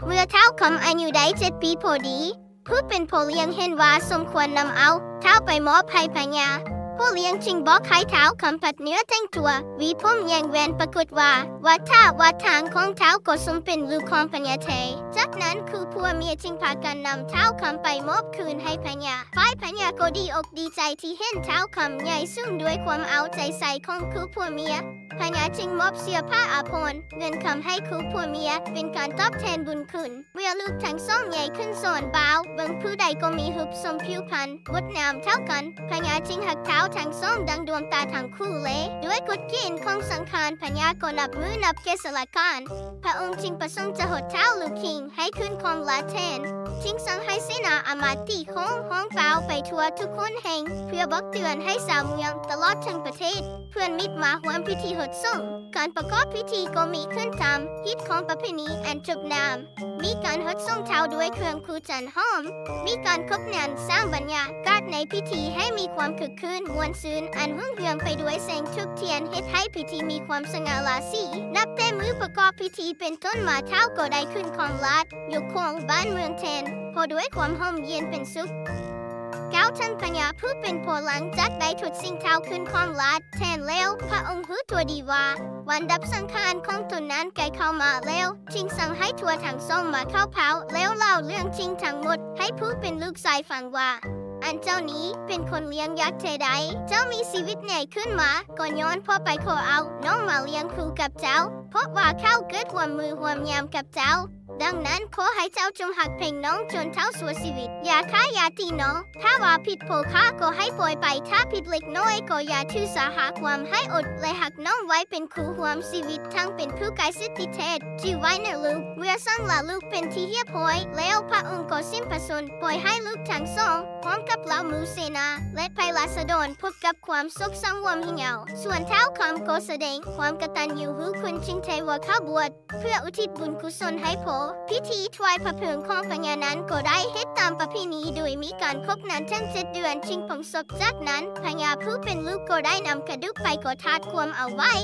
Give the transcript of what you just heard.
ເມື່ອທ້າວຄຳອາຍຸໄດ້ເຈັດປີພໍດີ, ຜູ້ເປັນພໍ່ລ້ຽງເຫັນວ່າສົມຄວນນຳເອົາທ້າວໄປມອບໃຫ້ພະຍາ. ພໍ່ລ້ຽງຈຶ່ງບອກໃຫ້ທ້າວຄຳປັດເນື້ອແຕ່ງຕົວ, ຫວີຜົມ, ແຍງແວ່ນ, ປາກົດວ່າ ວັດທະວັດທາງຂອງທ້າວກໍສົມເປັນລູກຂອງພະຍາແທ້. ຈາກນັ້ນຄູ່ຜົວເມຍຈຶ່ງພາກັນນຳທ້າວຄຳໄປມອບຄືນໃຫ້ພະຍາ. ຝ່າຍພະຍາກໍດີອົກດີໃຈທີ່ເຫັນທ້າວຄຳໃຫຍ່ສູງດ້ວຍຄວາມເອົາໃຈໃສ່ຂອງຄູ່ຜົວເມຍ. ພະຍາຈຶ່ງມອບເສື້ອຜ້າອາພອນ, ເງິນຄຳໃຫ້ຄູ່ຜົວເມຍເປັນການຕອບແທນບຸນຄຸນ. ເມື່ອລູກທັງສອງໃຫຍ່ຂຶ້ນສອນບ່າວເບິ່ງຜູ້ໃດກໍມີຮູບຊົງຜິວພັນງົດງາມເທົ່າກັນ. ພະຍາຈຶ່ງຮັກທ້າວທັງສອງດັ່ງດວງຕາທັງຄູ່ເລີຍ. ດ້ວຍກົດເກນຂອງສັງຂານພະຍາກໍນັບມື້ນັບແກ່ສະຫຼະການ. ພະອົງຈຶ່ງປະສົງຈະຫົດທ້າວລູກຄິງໃຫ້ຂຶ້ນຄອງລາດແທນ. ຈຶ່ງສັ່ງໃຫ້ເສນາອາມາດຕີໂຮງຮ້ອງປ່າວໄປທົ່ວທຸກຫົນແຫ່ງ ເພື່ອບອກເຕືອນໃຫ້ຊາວເມືອງຕະຫຼອດທັງປະເທດ ເພື່ອນມິດມາຮ່ວມພິທີຫົດສົງ. ການປະກອບພິທີກໍມີຂຶ້ນຕາມຮີດຂອງປະເພນີອັນຈົບງາມ. ມີການຫົດສົງທ້າວດ້ວຍເຄື່ອງຄູ່ຈັນຫອມ. ມີການຄົບແໜ້ນສ້າງບັນຍາກາດໃນພິທີໃຫ້ມີຄວາມຄຶກຄື້ນມ່ວນຊື່ນ ອັນຮຸ່ງເຮືອງໄປດ້ວຍແສງທູບທຽນ ເຮັດໃຫ້ພິທີມີຄວາມສະຫງ່າລາສີ. ນັບແຕ່ມື້ປະກອບພິທີເປັນຕົ້ນມາ ທ້າວກໍໄດ້ຂຶ້ນຄອງລາດ ຍົກຄອງບ້ານເມືອງແທນ ພໍດ້ວຍຄວາມຮົ່ມເຢັນເປັນສຸກ. ກ່າວເຖິງພະຍາຜູ້ເປັນພໍ່ ຫຼັງຈາກໄດ້ທຸດສິ່ງທ້າວຂຶ້ນຄອງລາດແທນແລ້ວ, ພະອົງຮູ້ຕົວດີວ່າວັນດັບສັງຂານຂອງຕົນນັ້ນໃກ້ເຂົ້າມາແລ້ວ, ຈຶ່ງສັ່ງໃຫ້ທົວທັງສອງມາເຂົ້າເຝົ້າ ແລ້ວເລົ່າເລື່ອງຈິງທັງໝົດໃຫ້ຜູ້ເປັນລູກຊາຍຟັງວ່າ ອັນເຈົ້ານີ້ເປັນຄົນລ້ຽງຍາກແທ້ໃດ. ເຈົ້າມີຊີວິດໃຫຍ່ຂຶ້ນມາ ກໍຍ້ອນພໍ່ໄປຂໍເອົານ້ອງມາລ້ຽງຄູ່ກັບເຈົ້າ, ເພາະວ່າເຂົາເກີດຮ່ວມມື້ຮ່ວມຍາມກັບເຈົ້າ. ດັ່ງນັ້ນ ຂໍໃຫ້ເຈົ້າຈົ່ງຮັກແພງນ້ອງຈົນເຖົ້າຊົ່ວຊີວິດ. ຢ່າຂ້າຢ່າຕີນ້ອງ. ຖ້າວ່າຜິດພໍ່ຂ້າກໍໃຫ້ປ່ອຍໄປ, ຖ້າຜິດເລັກນ້ອຍກໍຢ່າຖືສາຫາຄວາມ, ໃຫ້ອົດ ແລະ ຮັກນ້ອງໄວ້ເປັນຄູ່ຮ່ວມຊີວິດ, ທັງເປັນຜູ້ໃກ້ຊິດຕິດແທດ, ຈື່ໄວ້ເນີລູກ. ເມື່ອສັງລາລູກເປັນທີ່ຮຽບຮ້ອຍແລ້ວ, ພະອົງກໍສິ້ມພະຊົນ ປ່ອຍໃຫ້ລູກທັງສອງ ພ້ອມກັບເຫຼົ່າໝູ່ເສນາ ແລະ ໄພລາຊະດອນ ພົບກັບຄວາມສຸກສັງວມຮີຍາວ. ສ່ວນທ້າວຄຳກໍສະແດງຄວາມກະຕັນຍູຮູ້ຄຸນຈິງແທ້ວ່າເຂົ້າບວດ ເພື່ອອຸທິດບຸນກຸສົນໃຫ້ພໍ່. ພິທີຖວາຍພະເພີງຂອງພະຍານັ້ນກໍໄດ້ເຮັດຕາມປະເພນີ ໂດຍມີການຄົບນານເຖິງເຈັດເດືອນຈຶ່ງຝັງສົບ. ຈາກນັ້ນພະຍາຜູ້ເປັນລູກກໍໄດ້ນຳກະດູກໄປກໍ່ທາດກວມເອົາໄວ້